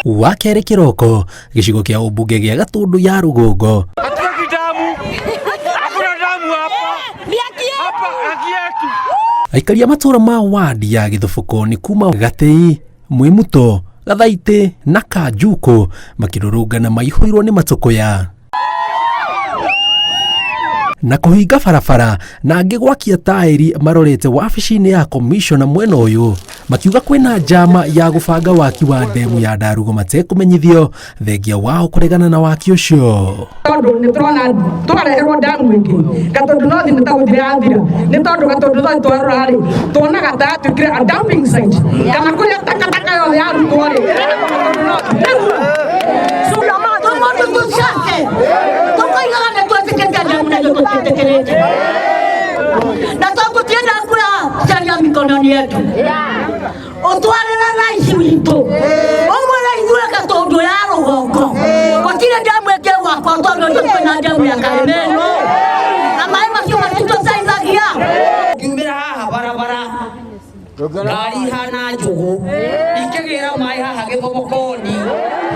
Wakerĩ kĩroko gĩcigo kĩa ũmbunge gĩa Gatũndũ ya rũgongo. Hatutaki damu. Hakuna damu hapa. Hapa haki yetu. Aikari a matũũra ma wadi ya Gĩthũbũko nĩ kuma Gatĩi, Mwĩmuto, Gathaitĩ na Kanjukũ makĩrũrũngana maihũirwo nĩ matũkũya na kũhinga barabara na angĩ gwakia taĩri marorete wabici-inĩ ya komishona mwena ũyũ makiuga kwĩna njama ya gũbanga waki wa ndemu ya Ndarugo matekũmenyithio thengia wao kũregana na waki ũcio. Tondũ nĩ tũrona twareherwo ndamu ĩngĩ Gatũndũ North nĩ ta gũthira yathira, nĩ tondũ Gatũndũ North twarora rĩ, tuonaga ta yatuĩkire a dumping site kana kũrĩa takataka yothe yarutwo rĩ, ĩrehagwo Gatũndũ North nĩguo. Tũmũndũ tũcoke tũkoigaga nĩ twetĩkĩrĩte ndamu na ithuĩ tũtiĩtĩkĩrĩte na tũgũtienda kura sheria mikononi yetu ũtwarĩre raici witũ ũmwĩre ithuĩ Gatũndũ ya rũgongo gũtirĩ ndemu ĩngĩ gwakwa tondũ ithuĩ twĩna ndemu ya Karĩmĩnũ na maĩ macio matitũteithagia. Ngiumĩra haha barabara ngari ihana njũgũ ikĩgĩra maĩ haha gĩthomokoni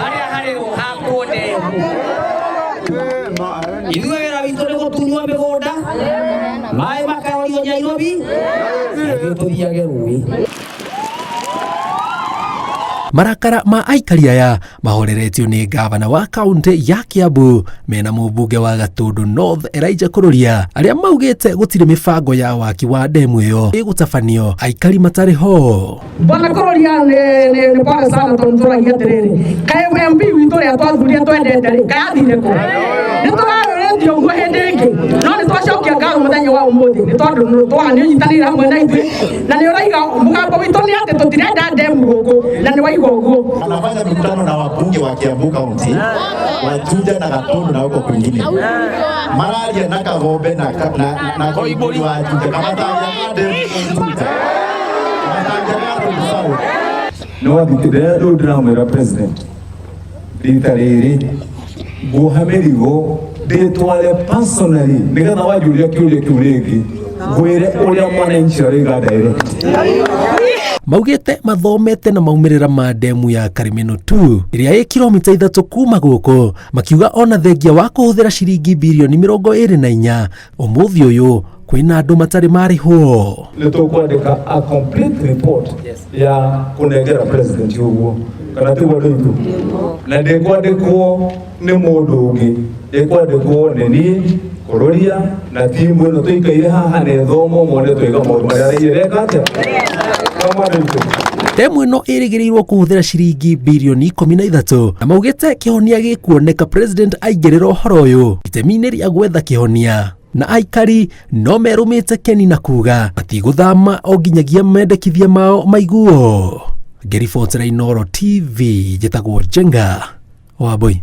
harĩa harĩrwo hakwo ndemu. Ithuĩ wĩra witũ nĩ gũtunywo mĩgũnda, maĩ makarorio Nyairobi na ithuĩ tũthiage rũĩ. Marakara ma aikari aya mahoreretio nĩ ngavana wa kaunti ya Kiambu mena mũmbunge wa Gatũndũ North Elijah Kururia arĩa maugĩte gũtirĩ mĩbango ya waki wa ndemu ĩyo ĩgũtabanio aikari matarĩ ho. Bwana Kururia nĩ pole sana tondũ tũragia atĩrĩrĩ, kaĩ MP witũ ũrĩa twathurire twendete rĩ, kaĩ athire kũ? Nĩ tũrarũrĩtie ũguo hĩndĩ ĩngĩ, no nĩ twacokia ngatho mũthenya wa ũmũthĩ nĩ tondũ twona nĩ ũnyitanĩire hamwe na ithuĩ na nĩ ũraiga mũgambo witũ nĩ atĩ tũtirenda ndemu gũkũ na nĩ waiga ũguo. Anafanya mikutano na wabunge wa Kiambu County, wa Juja na Gatundu na huko kwingine, mararia na Kagombe na Koimburi wa Juja kamatangĩaga ndemu Juja matangĩaga Gatundu South. No thikĩrĩra rĩu ndĩramwĩra president rita rĩrĩ nguoha mĩrigo ndĩtware personally nĩgetha wanjũria kĩũria kĩu rĩngĩ ngwĩre ũrĩa mwananchi arauga direct. Maugĩte mathomete na maumĩrĩra ma ndemu ya Karimeno 2 ĩrĩa ĩ kilomita 3 kuma gũkũ, makiuga ona thengia wa kũhũthĩra ciringi birioni 24 ũmũthĩ ũyũ kwĩna andũ matarĩ marĩhwo. Nĩ tũkwandĩka a complete report ya kũnengera president ũguo kana tiguo andũ aitũ, na ndĩkwandĩkwo nĩ mũndũ ũngĩ, ĩkwandĩkwo nĩ niĩ Kururia na timu ĩno tũikaire haha na ĩthomwo mone twĩka maũndũ marĩa ĩreka atĩa kama andũ aitũ. Ndemu ĩno ĩrĩgĩrĩirwo kũhũthĩra ciringi birioni 13 na maugĩte kĩhonia gĩkuoneka president aingĩrĩra ũhoro ũyũ itemi-inĩ rĩa gwetha kĩhonia, na aikari no merũmĩte keni na kuga matigũthama o nginyagia mendekithia mao maiguo. Ngĩribotera Inooro TV njĩtagwo Njenga Wambui.